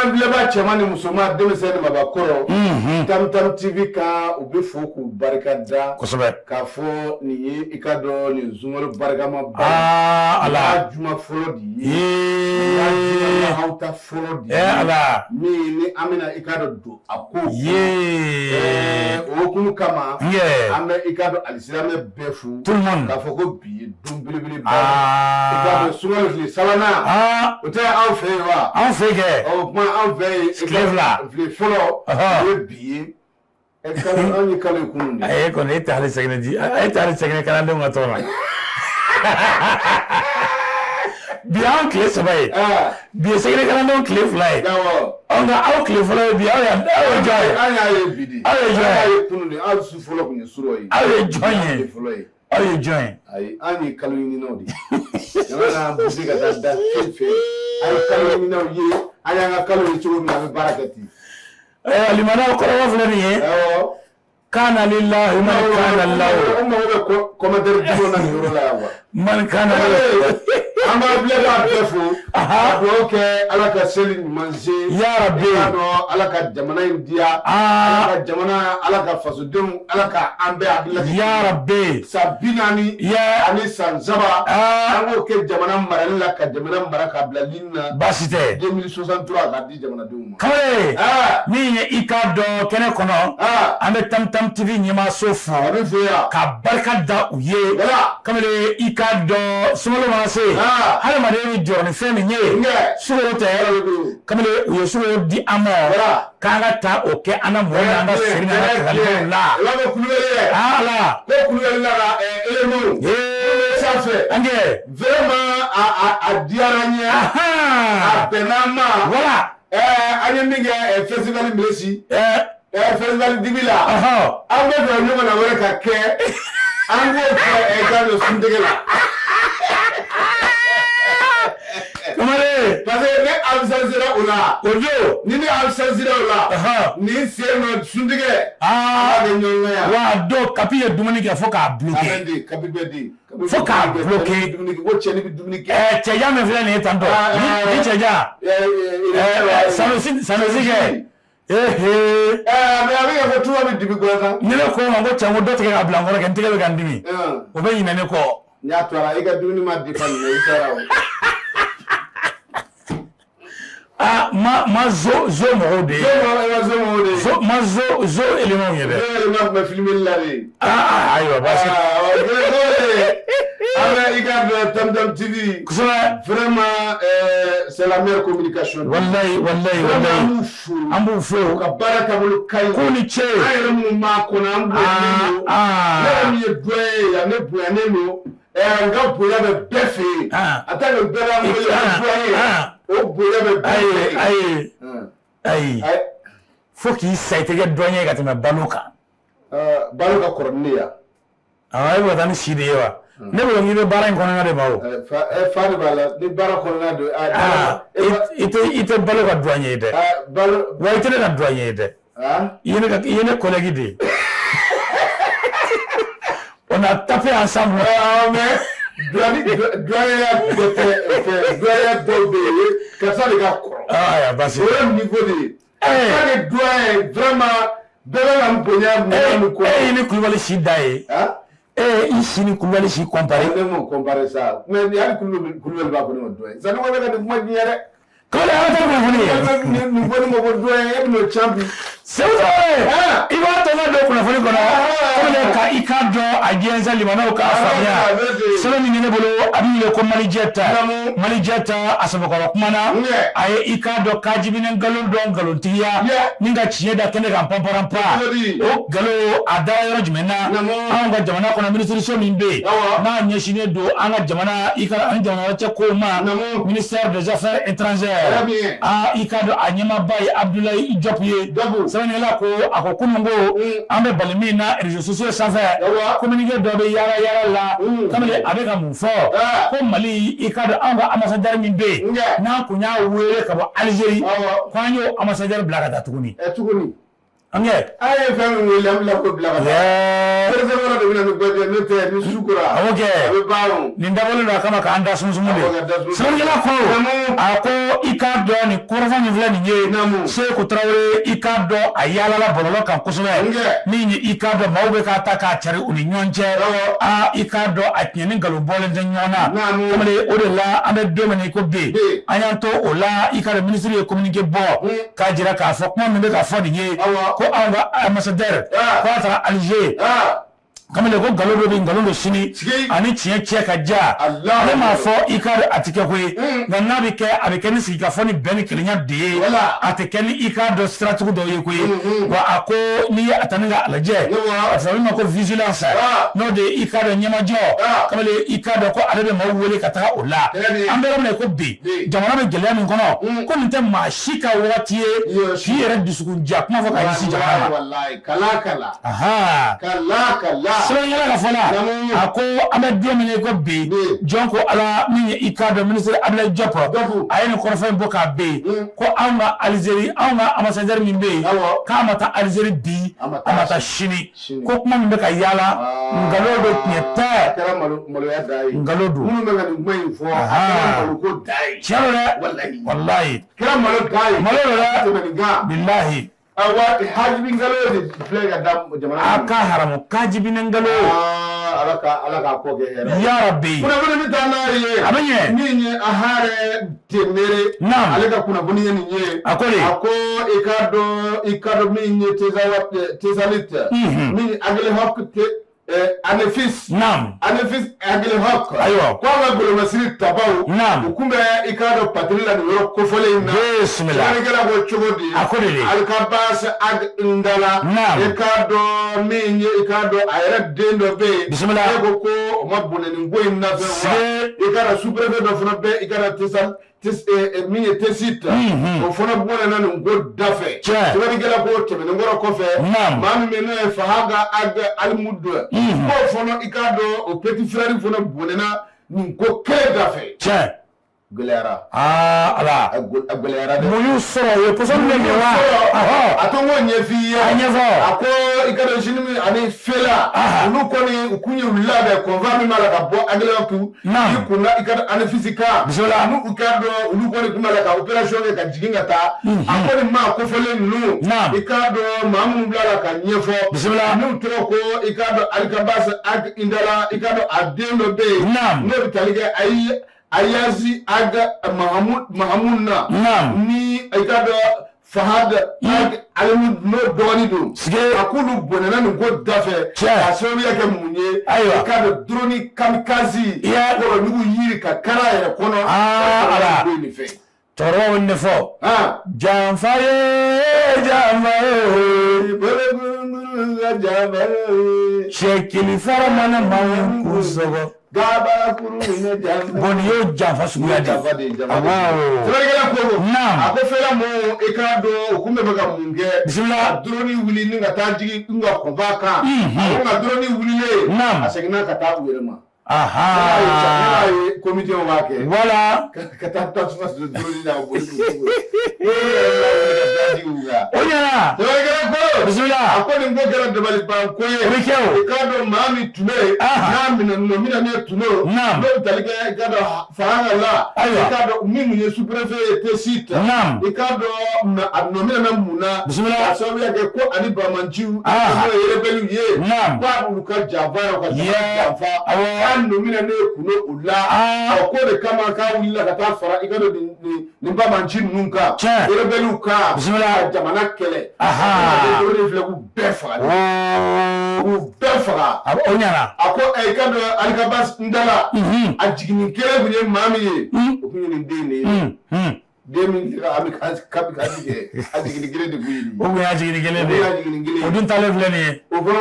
An filɛbaa cɛman ni musoman, denmisɛn ni mabakɔrɔ, Tam Tam TV kan, u bɛ fo k'u barika da. K'a fɔ nin ye, i ka dɔn, nin sunkalo barikama ba. Aa Ala. Nin y'a juma fɔlɔ de ye. Nin y'a juma lahawuta fɔlɔ de ye. Ala. Min ni an bɛna, i ka dɔn, don a ko. O hukumu kama, an bɛ, i ka dɔn, alisilamɛ bɛɛ fo. Tout le monde. K'a fɔ ko bi ye don belebeleba ye. I ka dɔn, sunkalo tile sabanan. O tɛ anw fɛ yen wa? Anw fɛ kɛ. O kuma anw fɛ yen. Tile 2. Tile fɔlɔ. O ye bi ye. Kalo, anw ye kalo ye kunun de. E kɔni, e tɛ hali sɛgɛnɛ di, e tɛ hali sɛgɛnɛ kalandenw ka tɔn na. Bi y'anw tile 3 ye. Bi ye sɛgɛnɛ kalandenw tile 2 ye. Ɔ, nka aw tile fɔlɔ ye bi, aw ye jɔn ye? An y'a ye bi de. Aw ye jɔn ye? An y'a ye kunun de. Aw su fɔlɔ tun ye surɔ ye. Aw ye jɔn ye? Fɔlɔ ye. Aw ye jɔn ye? Ayi, an ye kalo ɲininaw de ye. Jamana n'an buse ka taa da fɛn fɛn. An ye kalo ɲininaw ye. An y'an ka kalo ye cogo min na, an bɛ baara kɛ ten. Limanaw kɔrɔfɔ filɛ nin ye. Kana lillahi man kana lahu. O mago bɛ commentaire jumɛn na nin yɔrɔ la yan wa? Man kana lahu. An b'a filɛbaa bɛɛ fo. Ka dugawu kɛ, Ala ka seli ɲuman se. Ya Rabbi. I k'a dɔn, Ala ka jamana in diya. Ala ka jamana, Ala ka fasodenw, Ala ka an bɛɛ hakili lasigi. Ya Rabbi. San 40 ani san 3. An k'o kɛ jamana marali la, ka jamana mara k'a bila ligne na. Baasi tɛ. 2063 k'a di jamanadenw ma. Kamalen, min ye, i k'a dɔn, kɛnɛ kɔnɔ, an bɛ Tam Tam TV ɲɛmaaso fo. A bɛ fo yan. Ka barika da u ye. Kamalen, i k'a dɔn, sunkalo mana se, hadamaden bɛ jɔrɔ ni fɛn min ye, sukaro tɛ. Kamalen, u ye sukaro di an ma k'an ka taa o kɛ an na mɔni n'an ka seri n'an ka kagaliw la. I b'a fɔ Kulubali yɛ. Ala. Ko Kulubali n'a ka éléments. Sanfɛ. An kɛ. Vraiment, a diyara n ye. A bɛnna an ma. Voilà. An ye min kɛ festival Milesi. Festival Dibi la. An bɛ fɛ ɲɔgɔn na wɛrɛ ka kɛ. An k'o kɛ ka don suntigɛ la. Kamalen. Parce que ne absence o la. O don. Ni ne absence o la. Nin sen nɔ suntigɛ. An b'a kɛ ɲɔgɔn yan. Wa a don, Kapi ye dumuni kɛ fo k'a bloqué. A bɛ di, Kapi bɛ di. Fo k'a bloqué. Ko cɛni bɛ dumuni kɛ. Cɛjan min filɛ nin ye tan tɔ. Ni cɛjan. Sanosi, Sanosi kɛ. Mais a bɛ kɛ ko tuba bɛ dibi gansan. Ni ne ko ma ko cɛ, ko dɔ tigɛ ka bila n kɔrɔ kɛ, n tɛgɛ bɛ ka n dimi. O bɛ ɲinɛ ne kɔ. N y'a to a la, i ka dumuni ma di fa nin na, i taara o. Aa, ma zo mɔgɔw de ye. Zo mɔgɔw de ye. Zo ma zo éléments ye dɛ. Zo éléments tun bɛ filmeli la de. Aa, ayiwa, baasi. An bɛ, i ka dɔn, Tam Tam TV. Kosɛbɛ. Vraiment, c'est la meilleure communication. Wallahi, wallahi, wallahi. An b'u fo. An b'u fo. U ka baara taabolo ka ɲi. K'u ni ce. An yɛrɛ minnu b'a kɔnɔ, an bonyanen don. Ne yɛrɛ min ye dɔ ye yan, ne bonyanen don. N ka bonya bɛ bɛɛ fɛ yen. A t'a dɔn, bɛɛ b'an wele ko dɔ ye. O bonya bɛ bɛɛ fɛ yen. Ayi, ayi. Fo k'i sa, i tɛ kɛ dɔn ye ka tɛmɛ balo kan. Balo ka kɔrɔ ni ne ye. Awɔ, e bɛ ka taa ni si de ye wa? Ne bolo k'i bɛ baara in kɔnɔna de ma o. Fa de b'a la, ni baara kɔnɔna don. I tɛ balo ka doyen ye dɛ. Balo. Wa i tɛ ne ka doyen ye dɛ. I ye ne collègue de ye. On a tapé ensemble. Mais doyenya dɔ tɛ fɛn, doyenya dɔw bɛ yen, karisa de ka kɔrɔ. Ayiwa, baasi. O ye niveau de ye. En tant que doyen, vraiment, bɛɛ bɛ ka n bonya bonya min kɔnɔ. E ye ni Kulubali si da ye. E ye i si ni Kulubali si comparé. Ne m'o comparé sa, mais hali Kulubali b'a fɔ ne ma doyen. Sisan ne ko bɛ ka nin kuma diɲɛ dɛ. Kamalen, an ka taa kunnafoni ye. Nin fɔ ne ma ko doyen, e bɛn'o can bi. Seku Tarawele, i b'a tɔ ka don kunnafoni kɔnɔ. Kamalen, ka i k'a dɔn, a jɛnsɛn, limanaw k'a faamuya. Sɛbɛn min bɛ ne bolo, a bɛ wele ko Malijɛ ta. Malijɛ ta, a sɛbɛkɔrɔ kumana. A ye, i k'a dɔn, kajibinɛ nkalon dɔn nkalontigiya ni ka tiɲɛ da kɛnɛ kan panparanpa. O nkalon, a dara yɔrɔ jumɛn na? Anw ka jamana kɔnɔ, minisiriso min bɛ yen n'a ɲɛsinnen don an ka jamana, i ka an jamana cɛ kow ma, ministère des Affaires étrangères, aa, i k'a dɔn, a ɲɛmaaba ye Abdoulaye Diop ye. Sɛbɛnnikɛla ko, a ko kunun ko an bɛ bali min na réseaux sociaux sanfɛ, communiqué dɔ bɛ yaala yaala la. Kamalen, a bɛ ka mun fɔ? Ko Mali, i k'a dɔn, anw ka ambassadeur min bɛ yen, n'an kun y'a wele ka bɔ Algérie, ko an y'o ambassadeur bila ka taa tuguni. Tuguni. An kɛ. An ye fɛn min wele an bɛ ko bila ka taa. Président wɛrɛ de bɛ na ni gbɛjɛ n'o tɛ ni su kora. Awɔ kɛ. A bɛ ban o. Nin dabɔlen don a kama k'an da sunsun de. Sɛbɛnnikɛla ko. A ko i k'a dɔn nin kɔrɔfɔ min filɛ nin ye. Seku Tarawele i k'a dɔn a yaalala bɔlɔlɔ kan kosɛbɛ. Min ye i k'a dɔn maaw bɛ k'a ta k'a cari u ni ɲɔgɔn cɛ. Aa i k'a dɔn a tiɲɛ ni nkalon bɔlen tɛ ɲɔgɔn na. Kamalen o de la an bɛ don min na i ko bi. An y'an to o la i k'a dɔn minisiri ye communiqué bɔ. K'a jira k'a fɔ kuma min bɛ ka fɔ nin ye. Ko anw ka ambassadeur ko a taara Alger. Kamalen ko nkalon dɔ bɛ nkalon don sini ani tiɲɛ cɛ ka ja. Ale m'a fɔ i k'a dɔn a tɛ kɛ koyi. Nka n'a bɛ kɛ a bɛ kɛ ni sigikafɔ ni bɛn ni kelenya de ye. A tɛ kɛ ni i k'a dɔn siratigiw dɔw ye koyi. Wa a ko n'i ye a ta ni k'a lajɛ a fɔ min ma ko vigilance n'o de ye i k'a dɔn ɲɛmajɔ. Kamalen i k'a dɔn ko ale bɛ maaw wele ka taga o la. An bɛ yɔrɔ min na i ko bi jamana bɛ gɛlɛya min kɔnɔ ko nin tɛ maa si ka waati ye k'i yɛrɛ dusukun ja kuma fɔ k'a ɲɛsin jamana ma. Sɛbɛnnikɛla ka fɔ la a ko an bɛ don min na i ko bi jɔn ko ala min ye i k'a dɔn minisiri Abdoulaye Diop a ye nin kɔrɔfɔ in bɔ k'a ben ko anw ka Algérie anw ka ambassadeur min bɛ yen k'a ma taa Algérie bi a ma taa sini ko kuma min bɛ ka yaala nkalon don tiɲɛ tɛ. Nkalon don. Minnu bɛ ka nin kuma in fɔ a kɛra maloko dan ye. Tiɲɛ don dɛ. Walayi. Kɛra malo dan ye. Malo don dɛ. Bilahi. Awa hajibi nkalon de filɛ ka da jamana. A ka haramu kajibi nkalon. Ala ka kɔ kɛ hɛrɛ. Ya Rabbi. Kunnafoni bɛ taa n'a ye. A bɛ ɲɛ. Min ye Ahare Tenere. Naam. Ale ka kunnafoni ye nin ye. A ko de. A ko i k'a dɔn min ye Tesalit. Min ye Aguelhok Anefis. Naam. Anefis Aguelhok. Ayiwa. Ko an ka golomasiri tabaw. Naam. U kun bɛ i k'a dɔn patiri la nin yɔrɔ kofɔlen in na. Bisimila. Sɛbɛnnikɛla ko cogo di. A ko de de. Alikabas Ag Ndala. Naam. I k'a dɔn min ye i k'a dɔn a yɛrɛ den dɔ bɛ yen. Bisimila. E ko o ma bɔnɛ nin ko in na fɛn wa. I k'a dɔn sous-préfet dɔ fana bɛ i k'a dɔn Tesal. Min ye Tesit o fana bɔnɛna nin ko da fɛ. Sɛbɛnnikɛla ko tɛmɛnen kɔrɔ kɔfɛ. Maa min bɛ n'o ye Fahaga Ag Alimudu. K'o fana i k'a dɔn o petit frère fana bɔnɛna nin ko kelen da fɛ. Tiɲɛ. Gɛlɛyara. Aa ala. A gɛlɛyara dɛ. Mun y'u sɔrɔ o ye pɔsɔni de min wa. A to n k'o ɲɛf'i ye. A ɲɛfɔ. A ko i ka dɔn sini ani Fela. Olu kɔni u kun ye u labɛn convoi min b'a la ka bɔ Aguelhok. Naam. I kunna i ka dɔn Anefisi kan. Bisimila. N'u u ka dɔn olu kɔni kun b'a la ka opération kɛ ka jigin ka taa. A ko nin maa kofɔlen ninnu. Naam. I k'a dɔn maa minnu bila la ka ɲɛfɔ. Bisimila. N'u tɔgɔ ko i k'a dɔn Alikabas Ag Indala i k'a dɔn a den dɔ bɛ yen. Naam. N'o bɛ tali kɛ ayi. Ayazi Ag Mahamud na. Naam. Ni i k'a dɔn Fahad Ag Alimud n'o dɔgɔnin don. A k'olu bɔnɛna nin ko da fɛ. Tiɲɛ. Ka sababuya kɛ mun ye. Ayiwa. I k'a dɔn drone kamikaze. Kɔrɔjugu yiri ka kari a yɛrɛ kɔnɔ. Aa ala. Cɛkɔrɔbaw bɛ nin de fɔ. Janfa ye janfa ye. Sɛ kelen fara mana maa kun sɔgɔ. Bon nin y'o janfa suguya de ye. Sɛbɛnnikɛla ko. Naam. A ko Fela mɔɔ i k'a dɔn u kun bɛ fɛ ka mun kɛ. Bisimila. Ka drone wuli ni ka taa jigin n ka convoi kan. A ko nka drone wulilen. Naam. A seginna ka taa u yɛrɛ ma. Aha. Ne y'a ye comité b'a kɛ. Voilà. Ka taa tasuma don drone na ka boli k'u tugu. O ɲɛna. Sɛbɛnnikɛla ko. Bisimila. A ko nin ko kɛra dabaliban ko ye. O bɛ kɛ o. I k'a dɔn maa min tun bɛ yen. Aha. N'a minɛ nɔ minɛnen tun don. Naam. N'o bɛ tali kɛ i k'a dɔn Fahaga la. Ayiwa. I k'a dɔn min tun ye sous-préfet ye Tesit. Naam. I k'a dɔn a nɔ minɛna mun na. Bisimila. K'a sababuya kɛ ko ani banbaanciw. Aha. N'o ye rebelle ye. Naam. Ko a b'olu ka janfa u ka jamana janfa. Awɔ. K'a nɔ minɛnen kun don o la. Aa. Ɔ k'o de kama k'a wulila ka taa fara i k'a dɔn nin banbaanci ninnu kan. Tiɲɛ. Rebelle kan. Bisimila. Ka jamana kɛlɛ. Aha. O de filɛ k'u bɛɛ faga. K'u bɛɛ faga. O ɲɛna. A ko i k'a dɔn Alikabas Ndala. A jiginni kelen tun ye maa min ye. O tun ye nin den de ye. Den min kɛra kamikaze kɛ a jiginni kelen de tun ye nin ye. O kun y'a jiginni kelen de O ye. y'a jiginni kelen ye. O dun taalen filɛ nin ye. O fana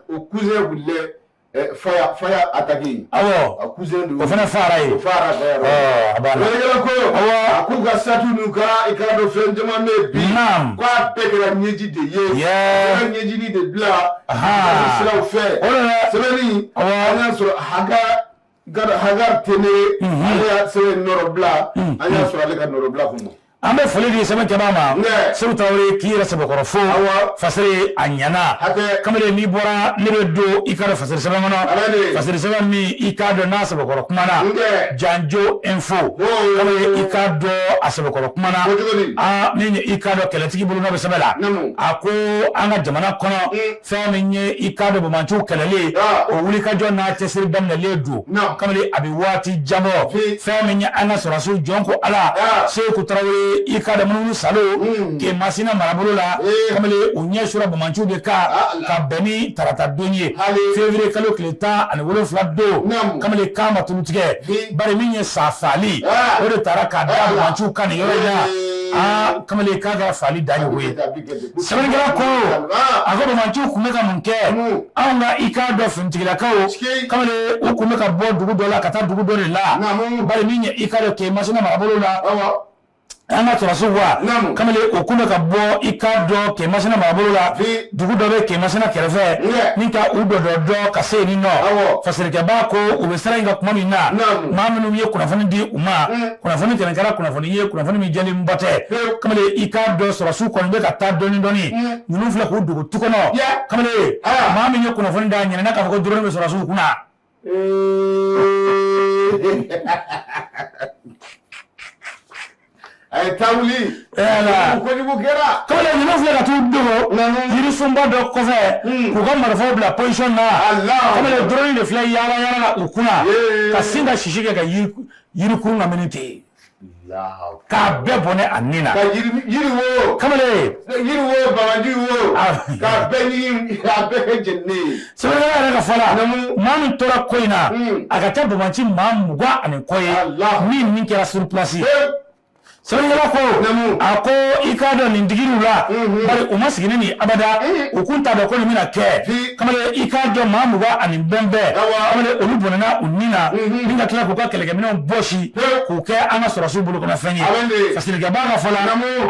o cousin wulila Faya attaqué. Awɔ. A cousin de. O fana fara ye. O fara faya. A banna. Sɛbɛnnikɛla ko. Awɔ. A k'u ka satu n'u ka i k'a dɔn fɛn caman bɛ yen bi. Naam. K'a bɛɛ kɛra ɲɛji de ye. Yɛ. A kɛra ɲɛjini de bila. Aha. Siraw fɛ. O de la. Sɛbɛnni. Awɔ. An y'a sɔrɔ Hagar Tenere. Ale y'a sɛbɛn nɔrɔ bila. An y'a sɔrɔ ale ka nɔrɔ bila kɔnɔ. An bɛ foli di sɛbɛnkɛbaa ma Seku Tarawele k'i yɛrɛ sɛbɛkɔrɔ fo fasiri a ɲana kamalen n'i bɔra ne bɛ don i k'a dɔn fasiri sɛbɛn kɔnɔ fasiri sɛbɛn min i k'a dɔn n'a sɛbɛkɔrɔ kumana Janjo info kamalen i k'a dɔn a sɛbɛkɔrɔ kumana aa min ye i k'a dɔn kɛlɛtigi bolo nɔ bɛ sɛbɛn la a ko an ka jamana kɔnɔ fɛn min ye i k'a dɔn banbaanciw kɛlɛli o wulikajɔ n'a cɛsiri daminɛlen don kamalen a bɛ waati jan bɔ fɛn min ye an ka sɔrɔdasiw jɔn ko ala Seku Tarawele i k'a dɔn munumunu salo Kemasina marabolo la kamalen u ɲɛ sura banbaanciw de kan ka bɛn ni tarata don ye février kalo tile 17 don kamalen k'a ma tulu tigɛ bari min ye sa faali o de taara k'a da banbaanciw kan nin yɔrɔ in na aa kamalen k'a kɛra faali dan ye koyi. Sɛbɛnnikɛla ko a ko banbaanciw tun bɛ ka mun kɛ anw ka i k'a dɔn finitigilakaw kamalen u tun bɛ ka bɔ dugu dɔ la ka taa dugu dɔ de la bari min ye i k'a dɔn Kemasina marabolo la an ka sɔrɔdasiw wa kamalen u tun bɛ ka bɔ i k'a dɔn Kemasina marabolo la dugu dɔ bɛ Kemasina kɛrɛfɛ ni ka u dɔdɔ ka se yen nɔ fasirikɛbaa ko u bɛ sira in kan tuma min na maa minnu ye kunnafoni di u ma kunnafoni kɛnɛ kɛra kunnafoni ye kunnafoni min jɛlenba tɛ kamalen i k'a dɔn sɔrɔdasiw kɔni bɛ ka taa dɔɔni dɔɔni ninnu filɛ k'u dogo tu kɔnɔ kamalen maa min ye kunnafoni d'a ɲinɛna k'a fɔ ko drone bɛ sɔrɔdasiw kunna. A ye taa wuli. Kojugu kɛra. Kamalen ninnu filɛ ka t'u dogo yirisunba dɔ kɔfɛ k'u ka marifaw bila position na. Kamalen drone de filɛ yaala yaala la u kunna ka sin ka sisi kɛ ka yirikurun lamini ten. K'a bɛɛ bɔnɛ a ni na. Ka yiri wo. Kamalen. Yiri wo bagaji wo. K'a bɛɛ ɲigin k'a bɛɛ kɛ jeninen ye. Sɛbɛnnikɛla yɛrɛ ka fɔ la. Maa min tora ko in na. A ka ca banbaanci maa 20 ani kɔ ye. Min kɛra sur place. Sɛbɛnnikɛla ko a ko i k'a dɔn nin digiriw la bari u ma sigi ni nin abada u kun t'a dɔn ko nin bɛna kɛ kamalen i k'a dɔn maa 20 ani bɛnbɛn kamalen olu bɔnɛna u ni na ni ka tila k'u ka kɛlɛkɛminɛnw bɔsi k'u kɛ an ka sɔrɔdasiw bolokɔnɔfɛn ye fasirikɛbaa ka fɔ la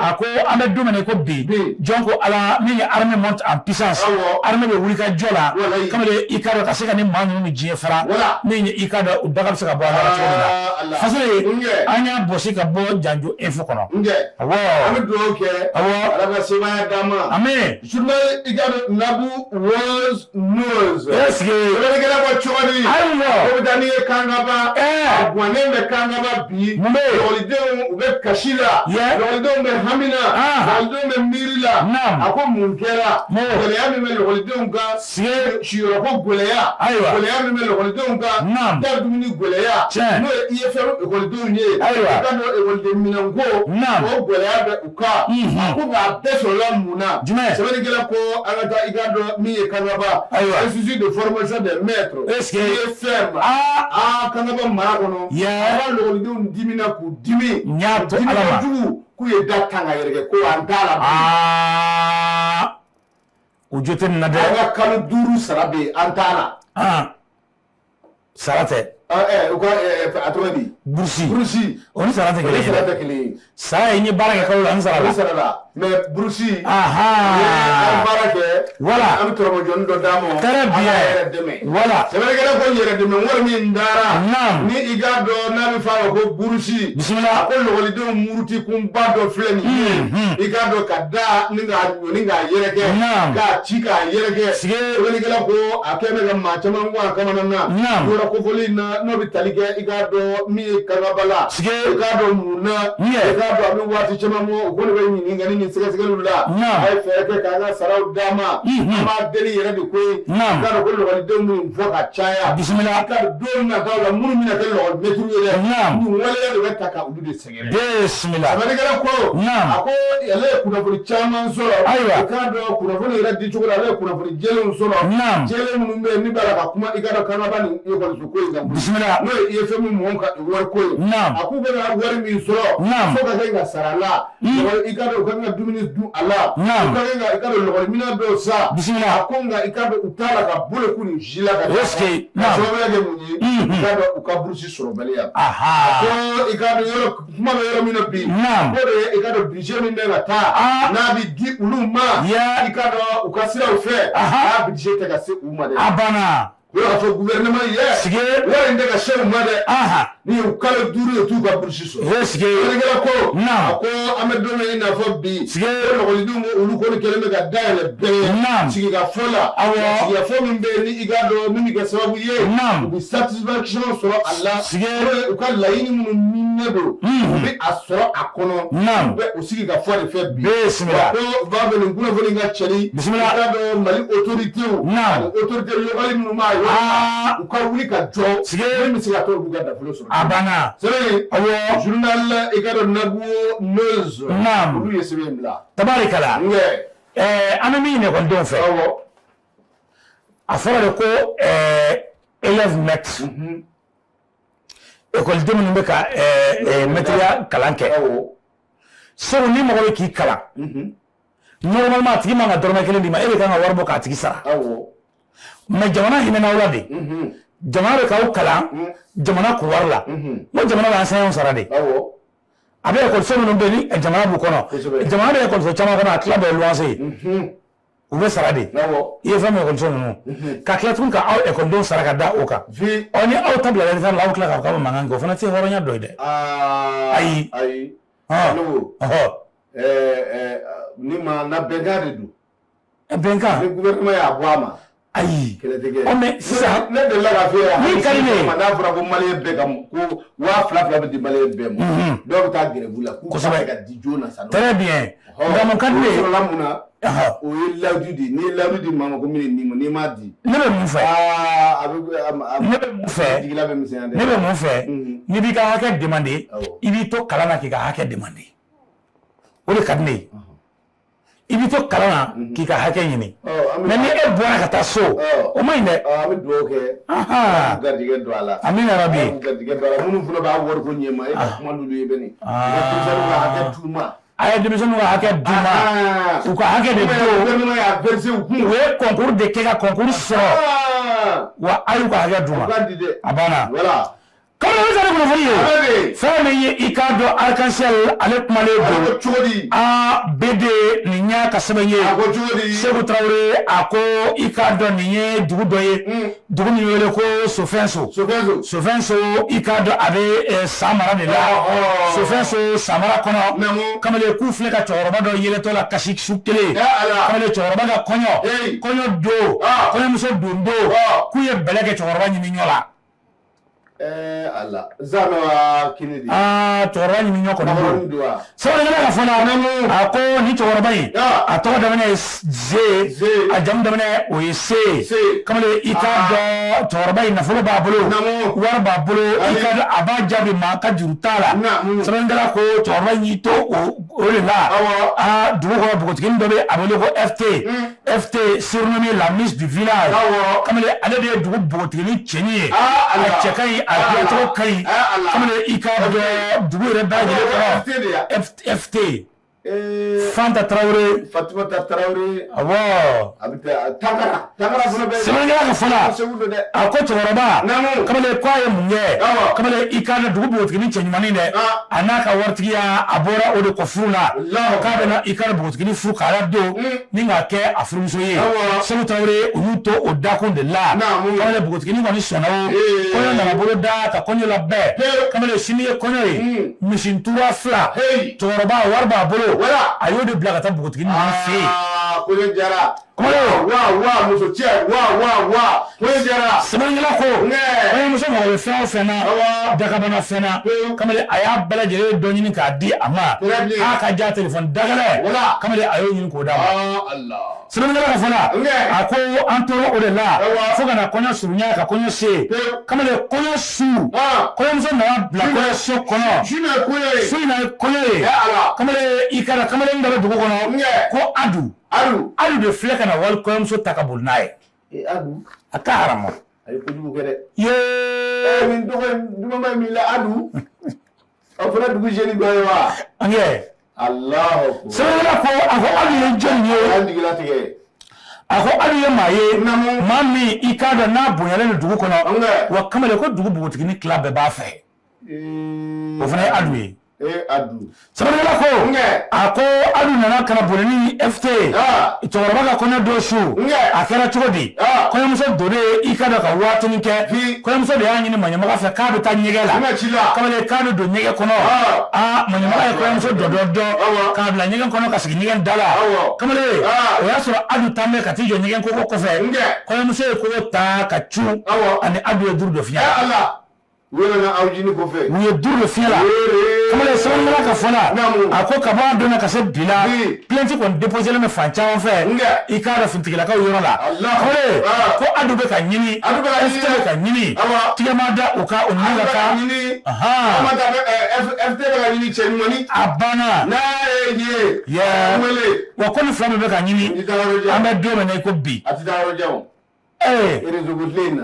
a ko an bɛ don min na i ko bi jɔn ko ala min ye armée monte en puissance armée bɛ wuli ka jɔ la kamalen i k'a dɔn ka se ka nin maa ninnu ni diɲɛ fara min ye i k'a dɔn u daga bɛ se ka bɔ a la cogo min na fasiri an y'a bɔsi ka bɔ Janjo info kɔnɔ. Awɔ. An bɛ dugawu kɛ. Awɔ. Ala ka sebaaya d'an ma. Ami. Journal i k'a dɔn Nabu World News. Est-ce que. Sɛbɛnnikɛla ko cogo di. Ayiwa. Ko bɛ taa n'i ye Kangaba. Ɛɛ. A guwannen bɛ Kangaba bi. Mun bɛ yen. Lakɔlidenw u bɛ kasi la. Lakɔlidenw bɛ hami na. Lakɔlidenw bɛ miiri la. Naam. A ko mun kɛra. Gɛlɛya min bɛ lakɔlidenw kan. Siyɔrɔko gɛlɛya. Ayiwa. Gɛlɛya min bɛ lakɔlidenw kan. Naam. Da dumuni gɛlɛya. Tiɲɛ. N'o ye IFM ekɔlidenw ye. Ayiwa. I k'a dɔn ekɔliden minɛnko. Naam. O gɛlɛya bɛ u kan. A ko nka a bɛɛ sɔrɔla mun na. Jumɛn. Sɛbɛnnikɛla ko an ka taa i k'a dɔn min ye Kangaba. Ayiwa. Institut de formation des maîtres. Est-ce que. IFM. Aa. Aa Kangaba mara kɔnɔ. Yɛ. A ka lakɔlidenw dimina k'u dimi. N y'a to Ala ma. Dimi kojugu k'u ye da kan ka yɛrɛkɛ ko an t'a la. Aa. U jo tɛ nin na dɛ. An ka kalo 5 sara bɛ yen an t'a la. Sara tɛ. U ka a tɔgɔ di. Burusi. Burusi. O ni sara tɛ kelen ye. O ni sara tɛ kelen ye. Sara ye n ye baara kɛ kalo la n sara la. O sara la mais burusi. An ye baara kɛ. Voilà. An bɛ tɔrɔmɔjɔni dɔ d'a ma. Très bien. An k'a yɛrɛ dɛmɛ. Voilà. Sɛbɛnnikɛla ko yɛrɛ dɛmɛ wari min dara. Naam. Ni i k'a dɔn n'a bɛ f'a ma ko burusi. Bisimila. A ko lakɔlidenw muruti kunba dɔ filɛ nin ye. I k'a dɔn ka da ni k'a ɲɔni k'a yɛrɛkɛ. Naam. K'a ci k'a yɛrɛkɛ. Sige. Sɛbɛnnikɛla ko a kɛ bɛ ka maa caman bɔ a kamana na. Naam. Yɔrɔ kofɔli in na n'o bɛ tali kɛ i k'a dɔn min ye Kangaba la. Sige. I k'a dɔn mun na. Ɲɛ. I k'a dɔn a bɛ waati caman bɔ u kɔni bɛ ɲininkali ni sɛgɛsɛgɛliw la. Naam. A ye fɛɛrɛ kɛ k'an ka saraw d'a ma. An b'a deli yɛrɛ de koyi. Naam. I k'a dɔn ko lakɔlidenw minnu fɔ ka caya. Bisimila. I k'a dɔn don nataw la minnu bɛna kɛ lakɔlimɛtiriw ye dɛ. Naam. Nin waleya de bɛ ta ka olu de sɛgɛrɛ. Bisimila. Sɛbɛnnikɛla ko. Naam. A ko ale ye kunnafoni caman sɔrɔ. Ayiwa. I k'a dɔn kunnafoni yɛrɛ di cogo la ale ye kunnafoni jɛlenw sɔrɔ. Naam. Jɛlen minnu bɛ yen min b'a la ka kuma i k'a dɔn Kangaba ni ekɔliso ko in kan. Bisimila. N'o ye IFM mɔgɔw ka wari ko ye. Naam. A k'u bɛ ka wari min sɔrɔ. Naam. Fo ka kɛ ka sara la. I k'a dɔn u ka kan ka dumuni dun a la. Naam. U ka kan ka i k'a dɔn lakɔliminɛn dɔw san. Bisimila. A ko nka i k'a dɔn u t'a la ka bolo k'u ni ji la ka. Est-ce que. Naam. Ka sababuya kɛ mun ye. I k'a dɔn u ka burusi sɔrɔbaliya. Aha. A ko i k'a dɔn yɔrɔ kuma bɛ yɔrɔ min na bi. Naam. Ko de ye i k'a dɔn budget min bɛ ka taa. N'a bɛ di olu ma. Yɛ. I k'a dɔn u ka siraw fɛ. Aha. A budget tɛ ka se u ma dɛ. A banna. O y'a fɔ gouvernement ye. Sige. Wari in tɛ ka se u ma dɛ. Ni ye kalo 5 ye, u t'u ka bourse sɔrɔ. E sige. Sɛbɛnnikɛla ko. Naam. A ko an bɛ don min i n'a fɔ bi. Sige. Ko lakɔlidenw ko olu kɔni kɛlen bɛ ka dayɛlɛ bɛɛ ye. Naam. Sigikafɔ la. Awɔ. Sigikafɔ min bɛ yen ni i k'a dɔn min bɛ kɛ sababu ye. Naam. U bɛ satisfaction sɔrɔ a la. Sige. N'o ye u ka laɲini minnu ɲininen don. U bɛ a sɔrɔ a kɔnɔ. Naam. U bɛ o sigikafɔ de fɛ bi. Bisimila. Ko u b'a fɛ nin kunnafoni in ka cɛri. Bisimila. I k'a dɔn Mali autorités. Naam. Ani autorité locale minnu b'a yɔrɔ. U ka wuli ka jɔ. Sige. Min bɛ se ka to olu ka nafolo sɔrɔ. A banna. Sɛbɛn in. Awɔ. Journal i k'a dɔn Nabuo News. Naam. Olu ye sɛbɛn in bila. Tabarikala. Nkɛ. An bɛ min ɲini ekɔlidenw fɛ. Awɔ. A fɔra de ko élève maître. Ekɔliden minnu bɛ ka mɛtiriya kalan kɛ. Awɔ. Segu ni mɔgɔ bɛ k'i kalan. Normalement a tigi man ka dɔrɔmɛ kelen d'i ma, e de kan ka wari bɔ k'a tigi sara. Awɔ. Mais jamana hinɛna aw la de. Jamana bɛ k'aw kalan jamana kun wari la. N ko jamana bɛ enseignants sara de. Awɔ. A bɛ ekɔliso minnu bɛ yen ni jamana b'u kɔnɔ. Kosɛbɛ. Jamana bɛ ekɔliso caman kɔnɔ, a tila bɛɛ ye luwanse ye. U bɛ sara de. Awɔ. I ye fɛn min ekɔliso ninnu. Ka tila tuguni ka aw ekɔlidenw sara ka da o kan. Vi. Ɔ ni aw ta bila retard la, aw tila k'a fɔ k'aw bɛ mankan kɛ, o fana tɛ hɔrɔnya dɔ ye dɛ. Aa. Ayi. Ayi. Ɔn. Ne ko. Ɔhɔ. Ni ma na bɛnkan de don. Bɛnkan. Ni gouvernement y'a bɔ a ma. Ayi. Kɛlɛ tɛ kɛ. Ɔ mais sisan. Ne delila k'a f'i ye. Min ka di ne ye. N'a fɔra ko malien bɛɛ ka ko 2000 2000 bɛ di malien bɛɛ ma. Dɔw bɛ taa grève la. K'u Kosɛbɛ. ka se ka di joona sa. Très bien. Nka mun ka di ne ye. O sɔrɔla mun na? Ɔhɔ. O ye layidu de ye. N'i ye layidu di maa ma ko min ye nin ma, n'i m'a di. Ne bɛ mun fɛ. Aa a bɛ a Ne bɛ mun fɛ. Jigila bɛ misɛnya dɛ. Ne bɛ mun fɛ. N'i b'i ka hakɛ demander. Awɔ. I b'i to kalan na k'i ka hakɛ demander. O de ka di ne ye. I b'i to kalan na k'i ka hakɛ ɲini. Mais ni e bɔra ka taa so, o man ɲi dɛ. An bɛ dugawu kɛ. Ahan. K'u garijɛgɛ don a la. Amina rabi. K'u garijɛgɛ don a la. Minnu fana b'a wariko ɲɛma, e ka kuma n'olu ye bɛ nin. I ka denmisɛnninw ka hakɛ d'u ma. A ye denmisɛnninw ka hakɛ d'u ma. U ka hakɛ de don. Gouvernement y'a versé u kun. U ye concours de kɛ ka concours sɔrɔ. Wa a y'u ka hakɛ d'u ma. U ka di dɛ. A banna. Voilà. Kalo bɛ taa ni kunnafoni ye. Fɛn min ye i k'a dɔn arc-en-ciel ale kumalen A ko don. cogo di? A B D nin y'a ka sɛbɛn ye. A ko cogo di? Segu Tarawele a ko i k'a dɔn nin ye dugu dɔ ye. Dugu min wele ko Sofɛnso. Sofɛnso. Sofɛnso i k'a dɔn a bɛ Samara de la. Sofɛnso Samara kɔnɔ. Naamu. Kamalen k'u filɛ ka cɛkɔrɔba dɔ yeletɔ la kasi su kelen. Ya Ala. Kamalen cɛkɔrɔba ka kɔɲɔ. Hey. Kɔɲɔ don. Kɔɲɔmuso don don. K'u ye bɛlɛ kɛ cɛkɔrɔba ɲimi ɲɔ la. Ala. Zana wa kini de. Aa cɛkɔrɔba ɲimi ɲɔ kɔni Makɔrɔni don. don wa? Sɛbɛnnikɛla ka fɔ la. A ko nin cɛkɔrɔba in. A tɔgɔ daminɛ ye Z. Z. A jamu daminɛ o ye C. C. Kamalen i k'a dɔn cɛkɔrɔba in nafolo b'a bolo. Naamu. Wari b'a bolo. I Ayi. k'a dɔn a b'a jaabi maa ka juru t'a la. Naamu. Sɛbɛnnikɛla ko cɛkɔrɔba in y'i to o de la. Awɔ. Aa dugu kɔnɔ npogotiginin dɔ bɛ yen a bɛ wele ko FT. FT surnommé la miss du village. Awɔ. Kamalen ale de ye dugu npogotiginin cɛɲi ye. Ala. A cɛ ka ɲi, a dilancogo ka ɲi. Ala. Kamalen i k'a dɔn dugu yɛrɛ bɛɛ lajɛlen kɔnɔ. FT de ya? FT. Fanta Tarawele. Fatumata Tarawele. Awɔ. A bɛ taa Tankara. Tankara fana bɛ. Sɛbɛnnikɛla ka fɔ la. Segu don dɛ. A ko cɛkɔrɔba. Naamu. Kamalen ko a ye mun kɛ. Awɔ. Kamalen i k'a dɔn dugu npogotiginin cɛɲumanin dɛ. A n'a ka waritigiya a bɔra o de kɔ furu la. Allahu K'a bɛna i k'a dɔn npogotiginin furu k'a ladon. Ni k'a kɛ a furumuso ye. Awɔ. Segu Tarawele u y'u to o dakun de la. Naamu. Kamalen npogotiginin kɔni sɔnna o. Kɔɲɔ nana bolo da ka kɔɲɔ labɛn. Pewu. Kamalen sini ye kɔɲɔ ye. Misintura 2. Hey. Cɛkɔrɔba wari b'a bolo. Voilà. A y'o de bila ka taa npogotiginin ninnu fɛ yen. Aa kɔɲɔ diyara. Kamalen. Wa wa muso cɛ wa wa wa kɔɲɔ diyara. Sɛbɛnnikɛla ko kɔɲɔmuso mago bɛ fɛn o fɛn na Awɔ. dakabana fɛn na Pewu. kamalen a y'a bɛɛ lajɛlen dɔ ɲini k'a di a ma Très bien. k'a ka ja telefɔni dagɛlɛ Voilà. kamalen a y'o ɲini k'o d'a ma Aa Ala. sɛbɛnnikɛla ka fɔ la Nkɛ. a ko an tora o de la Awɔ. fo ka na kɔɲɔ surunya ka kɔɲɔ se Pewu. kamalen kɔɲɔ su kɔɲɔmuso nana bila kɔɲɔso kɔnɔ Su in na ye kɔɲɔ ye. su in na ye kɔɲɔ ye Ya Ala. kamalen i kana kamalen dɔ bɛ dugu kɔnɔ Nkɛ. ko Adu Adu. Adu de filɛ ka na wali kɔɲɔmuso ta ka boli n'a ye Adu. A ka haramu. A ye kojugu kɛ dɛ. Yee. Nin tɔgɔ in dumanba in b'i la Adu. Aw fana dugu jeune dɔ ye wa? Nkɛ. Alahu akubar. Sɛbɛnnikɛla ko a ko Adu ye jɔn ye. An jigila tigɛ. A ko Adu ye maa ye. Naamu. Maa min i k'a dɔn n'a bonyalen don dugu kɔnɔ. Nkɛ. Wa kamalen ko dugu npogotiginin tila bɛɛ b'a fɛ. O fana ye Adu ye. Adu sɛbɛnnikɛla ko a ko Adu nana ka na boli ni FT cɛkɔrɔba ka kɔɲɔ don su a kɛra cogo di kɔɲɔmuso donnen i ka dɔn ka waatinin kɛ kɔɲɔmuso de y'a ɲini maɲamaga fɛ k'a bɛ taa ɲɛgɛn la kamalen k'a bɛ don ɲɛgɛn kɔnɔ aa maɲamaga ye kɔɲɔmuso dɔdɔ k'a bila ɲɛgɛn kɔnɔ ka sigi ɲɛgɛn da la kamalen o y'a sɔrɔ Adu taa bɛ ka t'i jɔ ɲɛgɛn kogo kɔfɛ kɔɲɔmuso ye kogo ta ka cun ani Adu ye duuru don fiɲɛ la. U yɛlɛnna aw jini kɔfɛ. U ye duuru don fiɲɛ la. Kamalen sɛbɛnnikɛla ka fɔ la. A ko ka bɔ a don na ka se bi la. Plainte kɔni déposé bɛ fan caman fɛ. I k'a dɔn finitigilakaw yɔrɔ la. Kamalen ko Adu bɛ ka ɲini. FT bɛ ka ɲini. Tigɛ ma da u kan u ni ka kan. FT bɛ ka ɲini cɛ ɲumanni. A banna. N'a ye ye. Wa ko ni fila min bɛ ka ɲini. An bɛ don min na i ko bi. A tɛ taa yɔrɔ jan o. Réseau ko tile in na.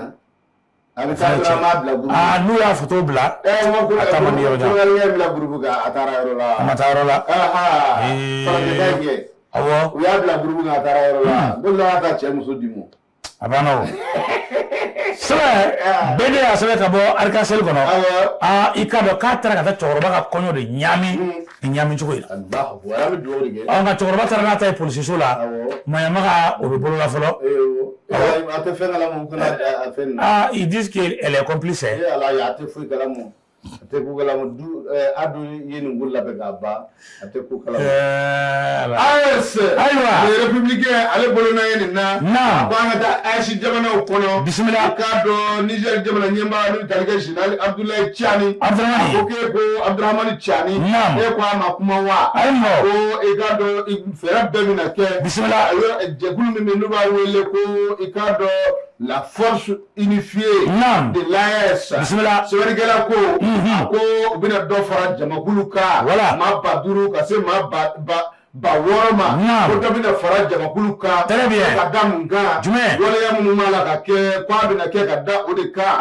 A bɛ taa dɔrɔn an b'a bila groupe. Aa n'u y'a photo bila. A taa man di yɔrɔ jan. Kolokani bila groupe kan a taara yɔrɔ la. A ma taa yɔrɔ la. Farajɛ in kɛ. Awɔ. U y'a bila groupe kan a taara yɔrɔ la. Don dɔ la a taa cɛ muso di ma. A banna o. Sɛbɛn bɛɛ de y'a sɛbɛn ka bɔ arc-en-ciel kɔnɔ. Aa i k'a dɔn k'a taara ka taa cɛkɔrɔba ka kɔɲɔ de ɲaami nin ɲaami cogo in la. Ɔ nka cɛkɔrɔba taara n'a ta ye polisiso la. Maɲamaga o bɛ bolo la fɔlɔ. A tɛ fɛn kalama kana a fɛn. Ah, ils disent qu'elle est complice. Eh ala a tɛ foyi kalama. A tɛ ko kalama du Adu ye nin ko labɛn k'a ban a tɛ ko kalama. AES. Ayiwa. Le républicain ale bolona ye nin na. Naam. Ko an ka taa AES jamanaw kɔnɔ. Bisimila. I k'a dɔn Niger jamana ɲɛmaa n'o tali kɛ général Abdoulaye Tiani. Abdourahmane. A ko k'e ko Abdourahmane Tiani. Naam. E ko a ma kuma wa. Ayiwa. Ko i k'a dɔn fɛɛrɛ bɛɛ bɛna kɛ. Bisimila. Jɛkulu min bɛ yen n'u b'a wele ko i k'a dɔn la force unifiée de l'AES. Bisimila. Sɛbɛnnikɛla ko. A ko u bɛna dɔ fara jamakulu kan. Voilà. Maa 5000 ka se maa 6000 ma. Naam. Ko dɔ bɛna fara jamakulu kan. Très bien. Ka da mun kan. Jumɛn? Waleya minnu b'a la ka kɛ k'a bɛna kɛ ka da o de kan.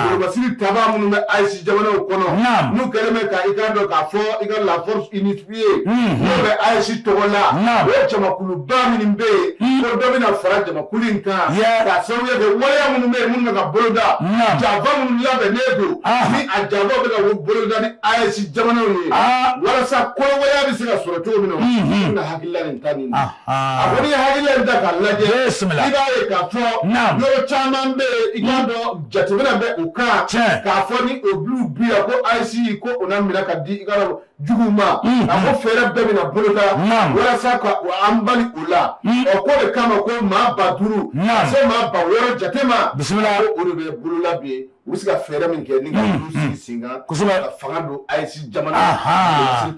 Golobasiri tabaa minnu bɛ AES jamanaw kɔnɔ. Naam. N'u kɛlen bɛ ka i k'a dɔn k'a fɔ i ka la force unifiée. N'o bɛ AES tɔgɔ la. Naam. O jamakuluba minnu bɛ yen. Ko dɔ bɛna fara jamakulu in kan. Yeah. Ka sababuya kɛ waleya minnu bɛ yen minnu bɛ ka boloda. Naam. Janfa minnu labɛnnen don. Ni a janfa bɛ ka boloda ni AES jamanaw ye. Walasa kolowaleya bɛ se ka sɔrɔ cogo min na. I bɛna hakilila nin ta nin na. A ko n'i ye hakilila nin ta k'a lajɛ. Bisimila. I b'a ye k'a fɔ. Naam. Yɔrɔ caman bɛ yen i k'a dɔn jateminɛ bɛ u kan. Tiɲɛ. K'a fɔ ni o bulu bi yan ko AES ko o na minɛ ka di i ka dɔn juguw ma. A ko fɛɛrɛ bɛɛ bɛna boloda. Naam. Walasa ka an bali o la. Ɔ k'o de kama ko maa 5000. Naam. Ka se maa 6000 jate ma. Bisimila. Ko o de bɛ bolola bi u bɛ se ka fɛɛrɛ min kɛ ni ka olu sigi sen kan. Kosɛbɛ. Ka fanga don AES jamana.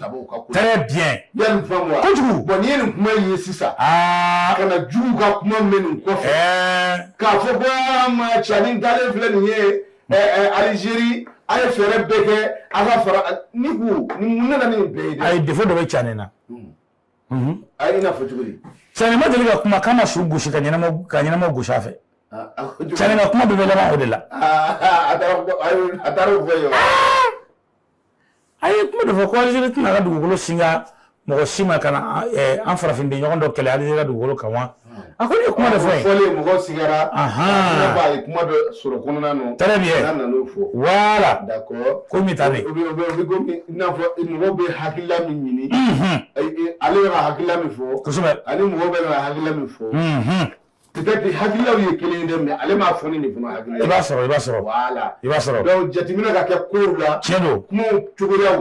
Tabaw ka ko. Très bien. I y'a nin faamu wa? Kojugu. Bon n'i ye nin kuma in ye sisan. Aa. Ka na juguw ka kuma mɛn nin kɔfɛ. K'a fɔ ko aa ma Tiani dalen filɛ nin ye Algérie a ye fɛɛrɛ bɛɛ kɛ a ka fara ni ko ni mun nana ni nin bɛɛ ye dɛ. Ayi défaut dɔ bɛ Tiani na. A ye i n'a fɔ cogo di? Tiani ma deli ka kuma k'a ma su gosi ka ɲɛnama gosi a fɛ. Tiani ka kuma bɛɛ bɛ laban o de la. A taara o fɔ yen wa? A ye kuma dɔ fɔ ko Algérie tɛna ka dugukolo singa mɔgɔ si ma ka na an farafinden ɲɔgɔn dɔ kɛlɛ Algérie ka dugukolo kan wa? A ko ne ye kuma dɔ fɔ yen. Fɔlen mɔgɔw sigara. I n'a fɔ a ye kuma dɔ sɔrɔ kɔnɔna nɔ. Très bien. N'a nan'o fɔ. Voilà. D'accord. Ko min ta de. O bɛ komi i n'a fɔ mɔgɔw bɛ hakilila min ɲini. Ale bɛ ka hakilila min fɔ. Kosɛbɛ. Ani mɔgɔw bɛ ka hakilila min fɔ. Peut-être hakililaw ye kelen ye dɛ mais ale m'a fɔ ni nin fana hakilila ye. I b'a sɔrɔ. Voilà. I b'a sɔrɔ. Donc jateminɛ ka kɛ kow la. Tiɲɛ don. Kumaw cogoyaw.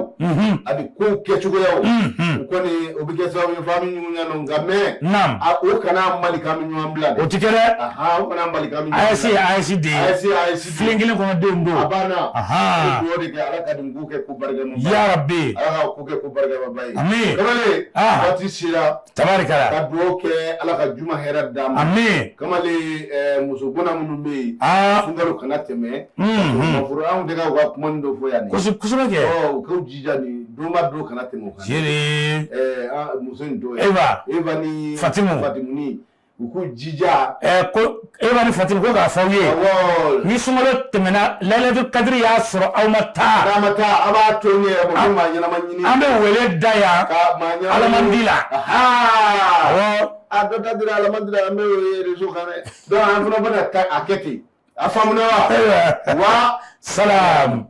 Ani kow kɛcogoyaw. O kɔni o bɛ kɛ sababu ye f'an bɛ ɲɔgɔn ɲɛ nka mais. Naam. O kana Mali k'an bɛ ɲɔgɔn bila dɛ. O ti kɛ dɛ. O kana Mali k'an bɛ ɲɔgɔn bila. AES AES de ye. AES AES. Filen kelen kɔnɔ denw don. A banna. O dugawu de kɛ Ala ka nin ko kɛ ko barikama ba ye. Ya Rabbi. Ala ka ko kɛ ko barikama ba ye. Amiin. Kamalen. Waati sera. Tabarikala. Ka dugawu kɛ Ala ka juma hɛrɛ d'an ma. Amiin. Kamalen muso gona minnu bɛ yen. Sunkalo kana tɛmɛ. Maforo anw tɛ ka u ka kuma dɔ fɔ yan. Kosɛbɛ kɛ. U k'u jija nin donba don kana tɛmɛ o kan. Jeli. Muso in dɔ ye. Eva. Eva ni. Fatimu. Fatimuni. U k'u jija. Ko Eva ni Fatimu ko k'a fɔ aw ye. Awɔ. Ni sunkalo tɛmɛna Laylatul Kadiri y'a sɔrɔ aw ma taa. N'a ma taa a b'a to ne yɛrɛ ma ko maa ɲɛnama ɲini. An bɛ wele da yan. Ka maa ɲɛnama ɲini. Alamandi la. Awɔ. A dɔ ta dira alamandi la an bɛ réseau kan dɛ. Donc an fana bɛna a kɛ ten. A faamuna wa? Ayiwa. Wa. Salam.